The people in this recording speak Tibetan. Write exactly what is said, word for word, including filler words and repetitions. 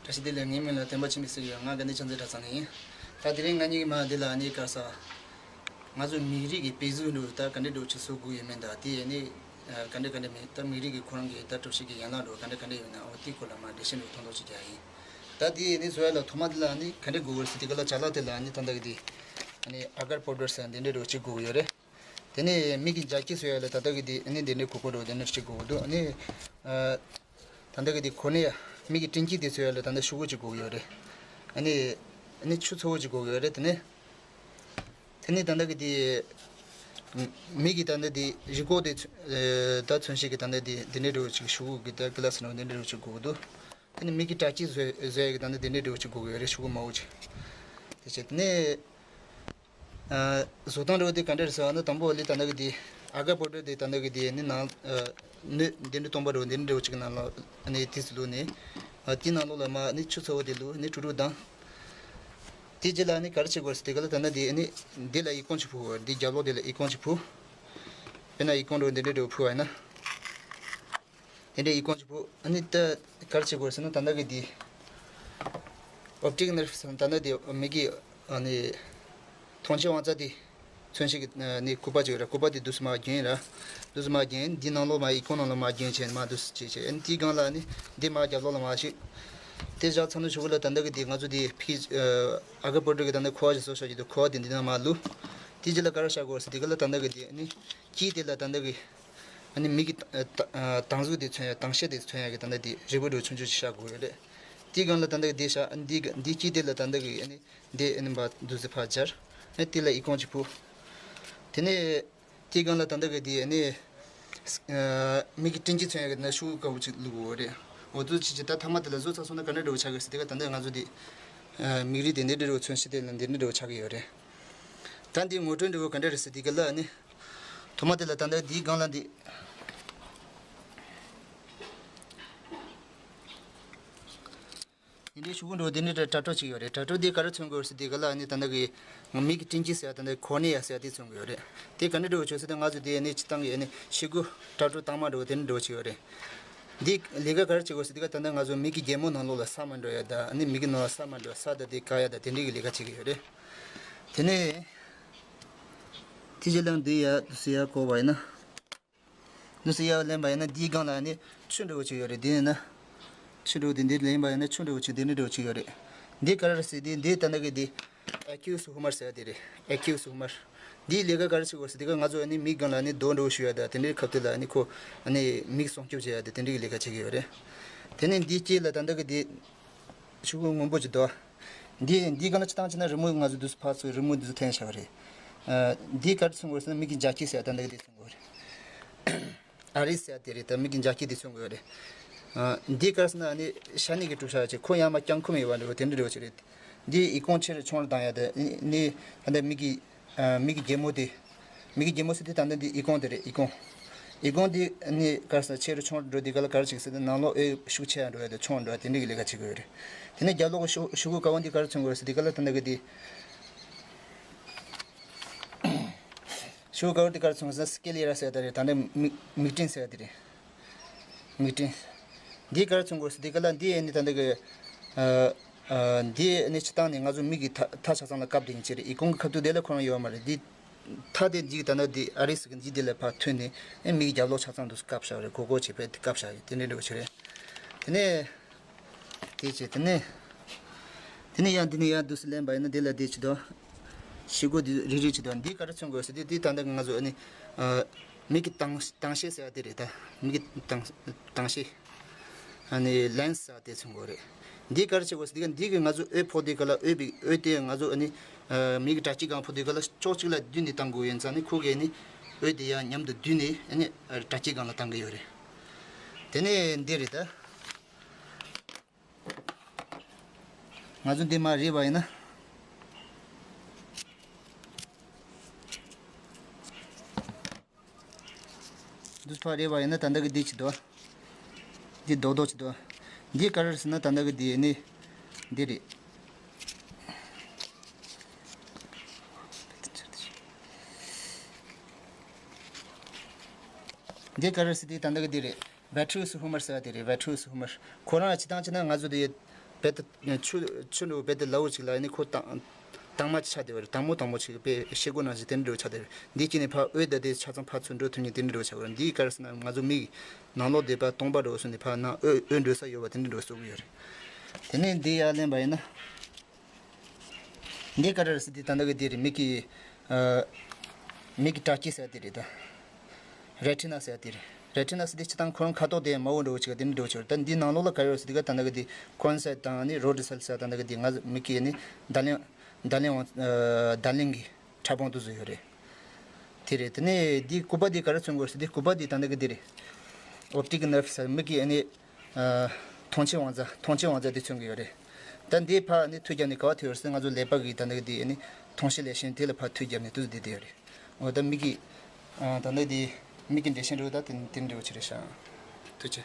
བཀྲ་ཤིས་བདེ་ལེགས། ངའི་མིང་ལ་བསྟན་པ་ཆེན་པོ་ཟེར་གྱི་ཡོད། ང་དགའ་ལྡན་ཕྱག་འཚལ་གྲྭ་ཚང་ནས་ཡིན། ད་དེ་རིང་ང་གཉིས་ཀྱིས་མ་འདི་ལ་ནི་ག་རེ་ཟ། ང་ཚོ་མི་རིགས་ཀྱི་དཔེ་གཟུགས་འདྲ་བོ་ད་ག་འདྲ་འདྲ་བོ་ཅིག་བཟོ་དགོས་ཡོད་མེད་ད། དེ་ཡས་ནི་ག་འདྲ་ག་འདྲ་མེད་ད། མི་རིགས་ཀྱི་ཁོ་རང་གི་ད་གྲུབ་ཆ་གི་ཡན་ལག་འདྲ་བོ་ག་འདྲ་ག་འདྲ་ཡོད་ན་འོ་དེའི་སྐོར་ལ་མ་འགྲེལ་བཤད་འདྲ་བོ་ཐུང་ཐུང་ཅིག་རྒྱག་ཡིན། ད་དེ་ཡས་ནི་བཟོ་ཡ་ལ་ཐོག་མ་འདི་ལ་ནི་ག་འདྲ་དགོས་དགོས་ཟེར་དེ་ག་ལ་ཅ་ལག་དེ་ལ་ནི་ད་ལྟ་གི་དེ་ཨ་ནི་ཨ་གར་པའུ་ཌར་ཟེར་འདི་འདྲ་འདྲ་བོ་ཅིག་དགོས་ཀྱི་ཡོད་རེད། དེ་ནས་མིག་གི་འཇའ་སྐྱེད་བཟོ་ཡ་ལ་ད་ལྟ་གི་དེ་ཨ་ནི་འདི་འདྲའི་གོ་གོ་འདྲ་བོ་དེ་འདྲ་ཞིག་དགོས་འདུག་ཨ་ནི་ཨ་ད་ལྟ་གི་དེ་གོ་ནི་ཡ་མིག་གི་སྤྲིན་སྐྱེད་དེ་བཟོ་ཡ་ལ་ད་ལྟ་ཤོག་གུ་ཅིག་དགོས་ཀྱི་ཡོད་རེད། ཨ་ནི་ཨ་ནི་ཆུ་ཚ་བོ་ཅིག་དགོས་ཀྱི་ཡོད་རེད། དེ་ནས་དེ་ནས་ད་ལྟ་གི་དེ་མིག་གི་ད་ལྟ་དེ་རི་སྐོར་དེ་ཚོ་ད་མཚོན་བྱེད་ཀྱི་ད་ལྟ་དེ་འདི་འདྲའི་འདྲ་བོ་ཅིག་ཤོག་གུ་གི་ད་ཀི་ལ་སི་འདྲ་བོ་འདི་འདྲའི་འདྲ་བོ་ཅིག་དགོས་འདུག་དེ་ནས་མིག་གི་དྲ་སྐྱེད་བཟོ་བཟོ་ཡ་གི་ད་ལྟ་འདི་འདྲའི་འདྲ་བོ་ཅིག་དགོས་ཀྱི་ཡོད་རེད། ཤོག་གུ་དམར་བོ་ཅིག་དེ་བྱས་དེ་ནས། ཨ་བཟོ་སྟངས་འདྲ་བོ་དེ་ག་འདྲ་རེད་ཟེར་བ་ན། དང་པོ་ལི་ད་ལྟ་གི་དེ་ཨ་གར་པའུ་ཌར་དེ་ད་ལྟ་གི་དེ་ནི་ནང་ཨ་སྣོད་འདི་འདྲ་སྟོང་པ་འདྲ་བོ་འདི་འདྲ་འདྲ་བོ་ཅིག་ནང་ལོགས་ནས་དེ་ཚུར་བླུགས་ནས། ཨ་དེའི་ནང་ལོགས་ལ་མ་ནི་ཆུ་ཚ་བོ་དེ་བླུགས་ནི་དཀྲུག་དཀྲུག་བཏང་། དེ་རྗེས་ལ་ནི་ག་རེ་བྱེད་དགོས་ཟེར་དེ་ག་ལ་ད་ལྟ་དེ་ནི་འདི་ལ་ཨི་ཀོང་ཅིག་ཕུག་དགོས། འདི་རྒྱབ་ལོགས་དེ་ལ་ཨི་ཀོང་ཅིག་ཕུག་དཔེར་ན་ཨི་ཀོང་འདྲ་བོ་འདི་འདྲ་འདྲ་བོ་ཕུག་པ་ཡིན་ན། དེ་འདྲའི་ཨི་ཀོང་ཅིག་ཕུག་ཨ་ནི་ད་ག་རེ་བྱེད་དགོས་ཟེར་ན་ད་ལྟ་གི་འདི་ཨོབ་ཊིག་ནརབ་ཟེར་ན་ད་ལྟ་འདི་མིག་གི་ཨ་ནི་མཐོང་ཆེན་དབང་རྩ་དེ་མཚོན་བྱེད་ཀྱི་ཨ་ནི་སྐུད་པ་ཅིག་ཡོད་ར། སྐུད་པ་དེ་འདུག་སེ་མར་རྒྱན་ར། འདུག་སེ་མར་རྒྱན། འདི་ནང་ལོགས་མར་ཨི་ཀོང་ནང་ལོགས་མར་རྒྱན་བྱས་མར་འདུག་སེ་བྱས་བྱས། ཨ་ནི་དེའི་སྒང་ལ་ཨ་ནི་འདི་མར་རྒྱབ་ལོགས་ལ་མར་ཞིག་དེ་བཞག་ཚར་ནས་གཞུག་གུ་ལ་ད་ལྟ་གི་འདི་ང་ཚོ་འདི་ཕི་ཨ་གར་པའུ་ཌར་གི་ད་ལྟ་ཁུ་བ་ཞིག་བཟོ་བཞག་གི་འདུག་ཁུ་བ་དེ་འདི་ནང་མར་བླུགས། དེ་རྗེས་ལ་ག་རེ་བཞག་དགོས་ཟེར་དེ་ག་ལ་ད་ལྟ་གི་འདི་ཨ་ནི་དཀྱིལ་དེ་ལ་ད་ལྟ་གི་ཨ་ནི་མིག་གི་ཨ་ད་ཨ་དྭངས་གཟུགས་དེ་མཚོན་ཡ། དྭངས་ཤེལ་དེ་མཚོན་ཡ་གི་ད་ལྟ་དེ་རིལ་བུ་འདྲ་བོ་ཆུང་ཆུང་ཞིག་བཞག་དགོས་ཡོད་རེད། དེའི་སྒང་ལ་ད་ལྟ་གི་དེ་བཞག་འདི་གི་འདི་དཀྱིལ་དེ་ལ་ད་ལྟ་གི་ཨ་ནི་འདི་ཨ་ནི་མར་འདུག་སེ་ཕར་སྦྱར། ཨ་དེ་ལ་ཨི་ཀོང་ཅིག་ཕུག་དེ་ནས་དེའི་སྒང་ལ་ད་ལྟ་གི་དེ་ཨ་ནི་ཨ་མིག་གི་སྤྲིན་གྱིས་མཚོན་ཡ་གི་ན་ཤོག་གུ་དཀར་པོ་ཅིག་བླུག་དགོས་རེད། འོ་འདུག་བྱས་བྱས་ད་ཐ་མ་དེ་ལ་བཟོ་ཚར་སོང་ན་ག་འདྲ་འདྲ་བོ་ཆགས་ཀྱི་ཟེར་དེ་ག་ད་ལྟ་ང་ཚོ་དེ་ཨ་མིག་རིལ་དེ་འདི་འདྲ་འདྲ་བོ་མཚོན་བྱེད་དེ་ལ་འདི་འདྲ་འདྲ་བོ་ཆགས་ཀྱི་ཡོད་རེད། ད་འདི་ངོ་སྤྲོད་འདྲ་བོ་ག་འདྲ་རེད་ཟེར་དེ་ག་ལ་ཨ་ནི་ཐོག་མ་དེ་ལ་ད་ལྟ་འདིའི་སྒང་ལ་འདི། འདི་འདྲའི་ཤོག་གུ་འདྲ་བོ་འདི་འདྲའི་དྲ་གྲོགས་ཅིག་ཡོད་རེད། དྲ་གྲོགས་འདི་ག་རེ་མཚོན་དགོས་ཟེར་དེ་ག་ལ་ཨ་ནི་ད་ལྟ་གི་མིག་གི་སྤྲིན་གྱིས་ཟེར་ཡ་ད་ལྟ་ཀོར་ནི་ཡ་ཟེར་ཡ་དེ་མཚོན་གི་ཡོད་རེད། དེ་ག་འདྲ་འདྲ་བོ་བྱུང་ཟེར་ཏེ་ང་ཚོ་དེ་ཨ་ནི་སྤྱིར་བཏང་གི་ཨ་ནི་ཤོག་གུ་དྲ་གྲོགས་དྭངས་མ་འདྲ་བོ་དེ་འདྲ་འདྲ་བོ་ཅིག་ཡོད་རེད། འདི་ལས་ཀ་ག་རེ་བྱེད་དགོས་ཟེར་དེ་ག་ད་ལྟ་ང་ཚོ་མིག་གི་རྒྱལ་མོ་ནང་ལོགས་ལ་ས་མ་འགྲོ་ཡ་ད་ཨ་ནི་མིག་གི་ནང་ལ་ས་མ་འགྲོ་ས་ད་དེ་བཀག་ཡ་ད་དེ་འདྲའི་གི་ལས་ཀ་བྱེད་གི་ཡོད་རེད། དེ་ནས་དེ་རྗེས་ལ་འདི་ཡ་དུ་སི་ཡ་བཀོག་པ་ཡིན་ན། འདུག་སེ་ཡར་ལེན་པ་ཡིན་ན་འདིའི་སྒང་ལ་ནི་ཆུ་འདྲ་བོ་ཅིག་ཡོད་རེད། འདི་ནི་ན་ཆུ་འདྲ་བོ་དེ་འདིར་ལེན་པ་ཡིན་ན་ཆུ་འདྲ་བོ་ཅིག་འདི་འདྲ་འདྲ་བོ་ཅིག་ཡོད་རེད། འདི་ག་རེ་རེད་ཟེར་དུས་འདི་ད་ལྟ་གི་འདི་ཨེ་ཁིའུ་སི་ཧུ་མར་ཟེར་བ་དེ་རེད། ཨེ་ཁིའུ་སི་ཧུ་མར། འདིའི་ལས་ཀ་ག་རེ་བྱེད་དགོས་ཟེར་དུས་ང་ཚོ་ནི་མིག་སྒང་ལ་ནི་རྡོ་འདྲ་བོ་གཞུ་ཡ་ད་དེ་འདྲའི་སྐབས་དེ་ལ་ནི་ཁོ་ནི་མིག་སྲུང་སྐྱོབ་བྱེད་ཡ་ད་དེ་འདྲའི་ལས་ཀ་བྱེད་ཀྱི་ཡོད་རེད། དེ་ནས་འདིའི་དཀྱིལ་ལ་ད་ལྟ་གི་འདི་ཤོག་གུ་སྔོན་པོ་ཅིག་འདུག་འདི་འདིའི་སྒང་ལ་སྤྱིར་བཏང་བྱས་ན་རི་མོ་ང་ཚོ་འདུག་སེ་ཕར་ཚུར་རི་མོ་འདུག་སེ་འཐེན་བཞག་པ་རེད། ཨ་འདི་ག་རེ་མཚོན་དགོས་ཟེར་ན་མིག་གི་འཇའ་སྐྱེད་ཟེར་ཡ་ད་ལྟ་གི་འདི་མཚོན་དགོས་རེད། ཨ་རིས་ཟེར་ཡ་དེ་རེད། ད་མིག་གི་འཇའ་སྐྱེད་དེ་མཚོན་དགོས་རེད། ཨ་འདི་ག་རེ་ཟེར་ན་ནི་ཤ་ནི་གི་གྲུབ་ཆ་ཅིག་ཁོ་ཡང་མ་རྐྱང་ཁུམ་ཡོད་པ་འདྲ་བོ་དེ་འདྲ་འདྲ་བོ་ཅིག་རེད། འདི་ཨི་ཀོང་ཆེ་རུ་ཆུང་རུ་བཏང་ཡ་དེ་ནི་ད་ལྟ་མིག་གི་ཨ་མིག་གི་རྒྱལ་མོ་དེ། མིག་གི་རྒྱལ་མོ་ཟེར་དུས་ད་ལྟ་འདི་ཨི་ཀོང་དེ་རེད། ཨི་ཀོང་། ཨི་ཀོང་དེ་ནི་ག་རེ་ཟེར་ཆེ་རུ་ཆུང་རུ་འགྲོ་དུས་ག་ལ་ག་རེ་བྱེད་ཟེར་ན་ནང་ལོགས་འོད་ཤུགས་ཆེ་ཡ་འགྲོ་ཡ་དེ་ཆུང་རུ་འགྲོ་ཡ་དེ་འདྲ་གི་ལས་ཀ་བྱེད་ཀྱི་ཡོད་རེད། དེ་ནས་རྒྱབ་ལོགས་ཀྱི་ཤོག་ཤོག་གུ་དཀར་པོ་འདི་ག་རེ་མཚོན་གྱི་ཡོད་ཟེར་དུས་ག་ལ་ད་ལྟ་གི་འདི། ཤོག་གུ་དཀར་པོ་འདི་ག་རེ་མཚོན་གྱི་ཟེར་ན་སི་ཀེ་ལི་ར་ཟེར་ཡ་དེ་རེད། ད་ལྟ་མིག་མིག་སྤྲིན་ཟེར་ཡ་དེ་རེད། མིག་སྤྲིན། འདི་ག་རེ་མཚོན་གྱི་ཡོད་ཟེར་དུས་ག་ལ་འདི་ཨ་ནི་ད་ལྟ་གི་ཨ། ཨ་འདི་ནི་སྤྱིར་བཏང་ནི་ང་ཚོ་མིག་གི་མཐའ་མཐའ་ཆ་ཚང་ལ་བཀབ་བསྡད་མཁན་ཅིག་རེད། ཨི་ཀོང་གི་ཁ་ཐུག་དེ་ལ་ཁོ་རང་ཡོད་མ་རེད། འདི་མཐའ་དེ་འཇིག་ད་ནི་འདི་ཨ་རིས་ཀྱི་འཇིག་དེ་ལ་ཕར་ཐོན་ནས་ཨེ་མིག་རྒྱབ་ལོགས་ཆ་ཚང་དུ་བཀབ་བཞག་རེད། གོ་གོ་བྱས་པས་དེ་བཀབ་བཞག་རེད། དེ་འདྲ་འདྲ་བོ་ཅིག་རེད། དེ་ནས་དེ་བྱས་དེ་ནས་དེ་ནས་ཡང་འདི་ནས་ཡང་འདུག་སེ་ལེན་པ་ཡིན་ན་འདི་ལ་འདི་ཅི་དོ། ཤོག་གུ་འདི་རིལ་རིལ་ཅི་དོ། འདི་ག་རེ་མཚོན་དགོས་ཟེར་དུས་འདི་ད་ལྟ་ང་ཚོ་ཨ་ནི་ཨ་མིག་གི་དྭངས་དྭངས་ཤེལ་ཟེར་བ་དེ་རེད་ད། མིག་གི་དྭངས་དྭངས་ཤེལ། ཨ་ནི་ལེན་སི་ཟེར་དེ་མཚོན་དགོས་རེད། འདི་ག་རེ་བྱེད་དགོས་ཟེར་དུས་འདི་གིས་ང་ཚོ་འོད་ཕོག་དུས་ག་ལ་འོད་པའི་འོད་དེ་ང་ཚོ་ཨ་ནི་ཨ་མིག་གི་དྲ་སྐྱེད་སྒང་ཕོག་དུས་ག་ལ་ཕྱོགས་གཅིག་ལ་བསྡུས་ནས་བཏང་དགོས་ཡིན་ཙང་ནི་ཁོ་གིས་ནི་འོད་དེ་ཡང་མཉམ་དུ་བསྡུས་ནས་ཨ་ནི་དྲ་སྐྱེད་སྒང་ལ་བཏང་གི་ཡོད་རེད། དེ་ནས་འདི་རེད་ད། ང་ཚོ་འདི་མར་རེད་པ་ཡིན་ན། འདུག་ཕར་རེད་པ་ཡིན་ན་ད་ལྟ་གི་འདི་ཅི་འདུག་འདི་རྡོག་རྡོག་ཅི་འདུག་འདི་ག་རེ་རེད་ཟེར་ན་ད་ལྟ་གི་འདི་ནི་འདི་རེད། འདི་ག་རེ་རེད་ཟེར་དུས་ད་ལྟ་གི་འདི་རེད། ཝེ་ཊི་རུ་སི་ཧུ་མར་ཟེར་བ་དེ་རེད། ཝེ་ཊི་རུ་སི་ཧུ་མར། ཁོ་རང་ལ་སྤྱིར་བཏང་བྱས་ན་ང་ཚོ་དེ་ རྦད་དེ་ཆུ་ཆུ་འདྲ་བོ་རྦད་དེ་ལ་འུ་ཅིག་ལ་ཡིན་ནི་ཁོ་དྭངས་དྭངས་མ་ཆགས་བསྡད་པ་རེད། དྭངས་མོ་དྭངས་མོ་ཅིག་དཔེ་ཤེལ་སྒོ་ནང་བཞིན་དེ་འདྲ་འདྲ་བོ་ཆགས་བསྡད་པ་རེད། འདི་སྐྱེས་ནས་ཕར་འོད་བསྡད་དེ་ཆ་ཚང་ཕར་ཚུར་འགྲོ་ཐུབ་མཁན་དེ་འདྲ་འདྲ་བོ་ཆགས་པ་རེད། འདིའི་ག་རེ་ཟེར་ན་ང་ཚོ་མིག་ནང་ལོགས་བསྡད་པ་སྟོང་པ་འདྲ་བོ་སོང་ནས་ཕར་ནང་འོད་འོད་འགྲོ་ས་ཡོད་པ་དེ་འདྲ་འདྲ་བོ་བཟོ་གི་ཡོད་རེད། དེ་ནས་འདི་ཡར་ལེན་པ་ཡིན་ན། འདི་ག་རེ་རེད་ཟེར་དུས་ད་ལྟ་གི་འདི་རེད། མིག་གི་ཨ། མིག་གི་དྲ་སྐྱི་ཟེར་དེ་རེད་ད། རེ་ཊི་ན་ཟེར་དེ་རེད། རེ་ཊི་ན་ཟེར་དེ་སྤྱིར་བཏང་ཁོ་རང་ཁ་དོག་དེ་དམར་པོ་འདྲ་བོ་ཅིག་དེ་འདྲ་འདྲ་བོ་ཅིག་རེད། ད་འདི་ནང་ལོགས་ལ་ག་རེ་ཡོད་ཟེར་དུས་ད་ལྟ་གི་འདི་ཀོན་སེལ་དང་ནི་རོ་ཌི་སེལ་ཟེར་ད་ལྟ་གི་འདི་ང་ཚོ་མིག་གི་ནི་བརྡ་ལན་བརྡ་ལན་འོང་ཨ། བརྡ་ལན་གི་ཕྲ་ཕུང་དེ་ཚོ་ཡོད་རེད། དེ་རེད། དེ་ནས་འདི་སྐུད་པ་འདི་ག་རེ་མཚོན་དགོས་ཟེར་དུས་སྐུད་པ་འདི་ད་ལྟ་གི་འདི་རེད། ཨོབ་ཊིག་ནརབ་ཟེར་མིག་གི་ཨ་ནི། ཨ། མཐོང་ཆེན་དབང་རྩ། མཐོང་ཆེན་དབང་རྩ་དེ་མཚོན་གྱི་ཡོད་རེད། ད་འདི་ཕར་ནི་མཐུད་རྒྱབ་ནས་ག་པར་མཐུད་ཡོད་རེད་ཟེར་ན་ང་ཚོ་ཀླད་པ་གི་ད་ལྟ་གི་འདི་ཨ་ནི་མཐོང་ཤེས་ལས་ཤེས་དེ་ལ་ཕར་མཐུད་རྒྱབ་ནས་དུས་འདི་བསྡད་ཡོད་རེད། འོ་ད་མིག་གི། ཨ། ད་ལྟ་འདི་མིག་གི་འབྲས་ཤིང་འདྲ་བོ་ད་དེ་དེ་འདྲ་བོ་ཅིག་རེད་ཤག་ཐུགས་རྗེ་ཆེ།